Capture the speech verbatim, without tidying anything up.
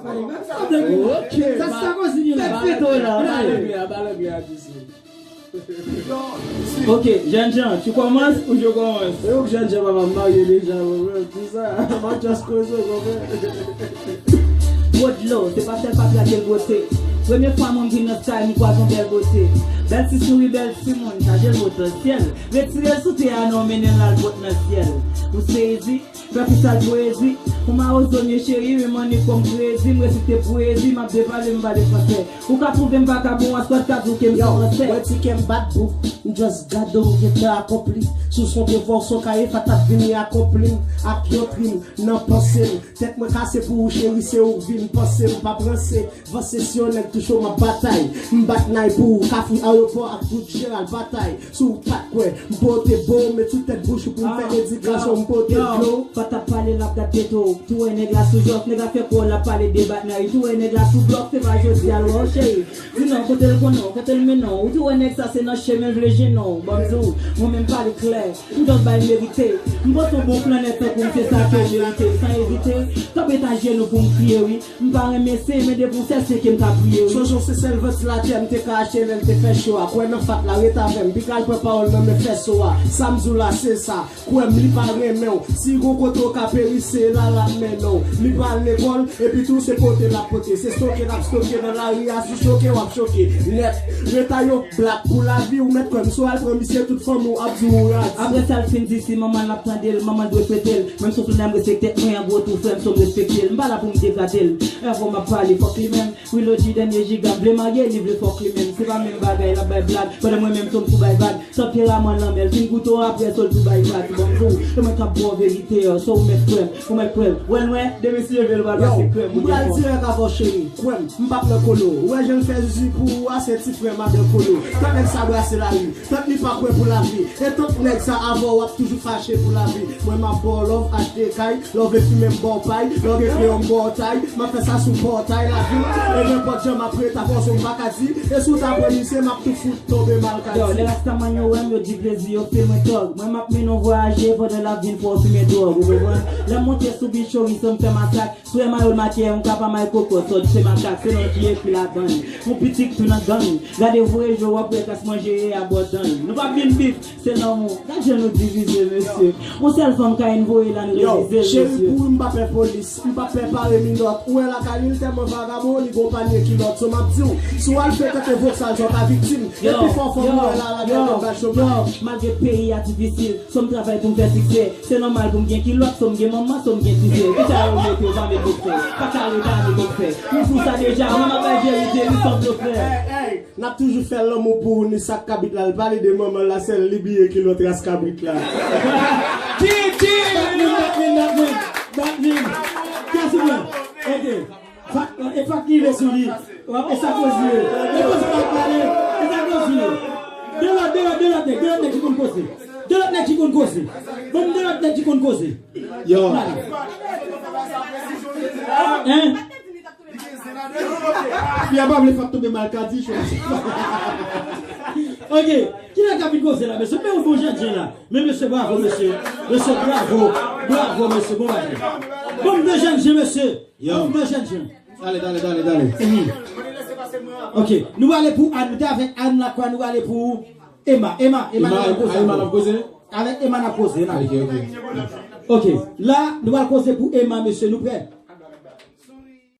Ok, sa se sa konsigne la. Fèt feto la. Pale anglè a, pale anglè a, Jesse. Ok, jènjan, tu commences ou je commence? E ou jènjan, papa, m marye deja, mwen menm, ki sa? M ap just koze, konprann. Gwo dlo, se pa sèl papya ke l bwote. Premye fwa mwen vin nan sky, m kwaze yon bèl bote. Bèl ti souri, bèl timoun, chaje l potansyèl. Retire l sou tè a non, mennen l al pot nan syèl. Ou sezi? Fè freestyle poezi. Pou mawozo mye cheri, men money kòm kredi, m resite pwezi, m ap depale, m pale fransè. Ou ka twouve m vakabon, a squad ka di w ke m se fransè. Yo, mwen di ke m bat bout, m just gade w gentan akonpli. Sou son devwa w son kaye, fat ap vini akonpli m ak yon trim nan panse m. Tèt mwen kase pou ou cheri, se ou k vin panse m, p ap ranse. Vanse si yon nèg touche w, m ap batay. M bat nay pou ou, Kafou, Ayewopò ak tout Jeral batay. Si w pa t kwè, m pote bo, met sou tèt bouch ou pou m fè dedikasyon, m pote dlo. Fat ap pale, l ap gad tete w. Tou wè nèg la sou jòf, nèg la fè kò, l ap pale de bat nay. Tou wè nèg la sou blòf, se pa jodi a l wè w cheri. Di non, kote l konnen w, kote l mennen w. Ou tou wè nèg sa se nan chemen l vle jennen w. Ban m di w, mwen menm pale klè. M just bay merite. M pote yon bon flannè tankou m, se sa ke w merite. San ezite, kanpe ta jenou pou m kriye wi. M pa renmen se, men depi w sèl se ke m ka priye wi. Sonje w se sèl vantilatè m te ka achte lè l te fè cho a. Kwè nan fat la, ret avè m. Piga l pran pawòl nan men fèso a. Sa m di w la, se sa. Kwè m, li pa renmen w. Si gon kote w ka peri, se la l ap mennen w. Li pa al lekòl, epi tou se pote l ap pote. Se stoke l ap stoke nan lari a, si w choke, w ap choke nèt. Reta yo blak pou lavi, ou mèt kwè m. Si w al pran misye, tout fanmi w ap di w razi. Apre sa l fin di si manman l ap tande l, manman l dwe prete l. Menm si w tounen m respekte mwen an gwo tou frè m, so m respekte l. M pa la pou m degrade l. Evo m ap pale, fòk li menm. Reloaded dènye jiga, m vle marye, li vle fòk li menm. Se pa menm bagay, l ap bay blag, pandan mwen menm so m tou bay vag. Tanperaman lanmè, l fin goute w apre so l tou bay vag. Bon, pou, se mwen k ap ba w verite an, so ou mèt kwè m, ou mèt kwè m. Wè l nwè, demen si je ve l pral pase krèm, ou gen pwen. M pral dirèk avè w cheri, kwè m, m p ap nan kolo. Ou wè jan l fè zizi pou ou a, se ti frè madan kolo. Tank nèg sa brase lari, tank li pa kwè pou lavi. E tank nèg sa avè w ap toujou fache pou lavi. Mwen m ap ba w love, achte kay, love e fimen m ba w pay, love e kreyon m ba w tay, m ap fè sa sou pòtay lavi. E nenpòt jan m ap ret avè w, so m pa ka di. E si w ta pran misye, m ap tou fout tonbe malkadi. Yo, lè rastaman yo wè m, yo di plezi yo fè mwen tòg. Mwen m ap mennen w vwayaje pandan l ap vin fè w fimen dwòg, ou konprann? Lè m monte sou Beach Horizon, m fè masak. Frè m a yo l make, m ka pa may koko, sòt se makak, se non ki ekri ladann. Yon pitit tou nan gang, gade voye je w ap wè klas manje ye a bò dann. Nou p ap vin bif, se lanmou, gad jan nou divize, mesye. Yon sèl fanm ka envoye la n revize, mesye. Yo, cheri, pou m pa pè polis, m pa pè pare minòt. Ou wè lakay li, l tèlman vagabon, li gon panye kilòt. So m ap di w, si w al frekante Vokal, sa w ka viktim. Epi fò fanm ou wè la, la, yo, yo, malgre peyi a difisil, so m travay pou m fè siksè. Se nòmal pou m gen kilòt, so m gen manman, so m gen ti frè. Kisa yo mete yo pa met boksè? Pa kale, pa met boksè. M di w sa deja, mwen m ap bay verite, li sanble frè. Hey, hey, n ap toujou fè lanmou pou ou, ni sa k kabrit la. L pale de manman l la, sèl li bliye kilòt ras kabrit la. Titi! Batmin, batmin, batmin, batmin. Kè sou mwen. Ok. Fa-, e fòk rive sou li. W ap e sa koz li ye. E koz pa pale. E sa koz li ye. De lòt, de lòt, de lòt nèg, de lòt nèg ki konn koze. De lòt nèg ki konn koze. Ban m de lòt nèg ki konn koze. Yo. Hein? Fi a pa vle fap tonbe malkadi, chou. Ok. Kilè k ap vin koze la, mesye? Men yon bon jènjan la. Men mesye, bravo, mesye. Mesye, bravo. Bravo, mesye. Bon bagay. Bon, de jènjan, mesye. Yo. Bon, de jènjan. Dale, dale, dale, dale. Mhm. Ok. Nou ale pou Ann. Nou te avèk Ann Lakwa, nou ale pou Emma. Emma, Emma, Emma, nou al koze. Emma, n ap koze? Avèk Emma n ap koze la. Ok, ok. Ok. La, nou al koze pou Emma, mesye. Nou prè?